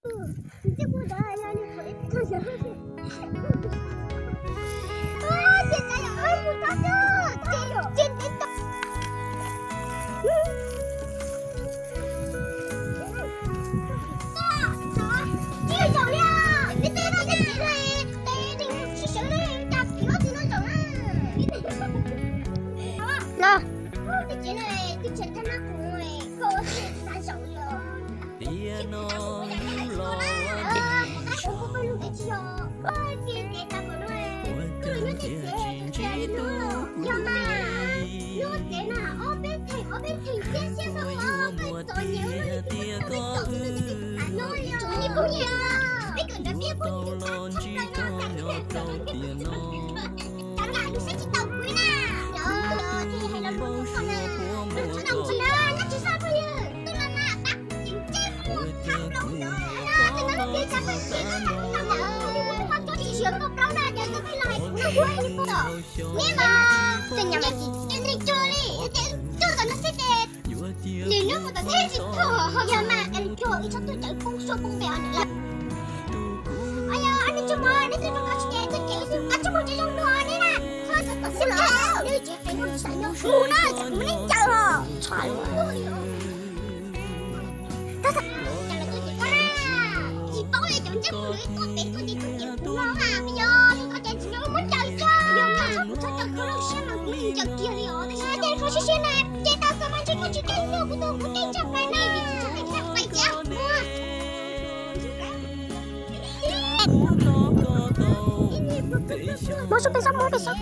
Los. Nim no mus tom teb tsis txog, yog mas es tsuag ib tsob tuaj cawv poob suab poob npe os nws lawm. Os yog, neb tsis mog, neb tsis mog, koj tsis ces txoj kev ib tug qab tsis muaj tsis zoo dua neb na. Txhob txhob txhob xwb los, neb tsis qev muaj tsis tau nyob mus na, tsam muaj neb ncaws os. Txhob txhob txhob. Tsis paub li cov ntsej muag tuaj pem tuaj ces tuaj ces kuv no mas yog koj ces tsis nyob muab ncaws tso. Yog mas txhob kuv txhob tau kho loj siab mas kuv ncaws kiag li os. Ces kho siab siab na, ces tau koj mas ntshe koj tsis keej xwb kuv tus kuv keej tshaj plaws ne, tsis tshaj plaws tshaj plaws ces muab. Muab sub pes sub, muab pes sub.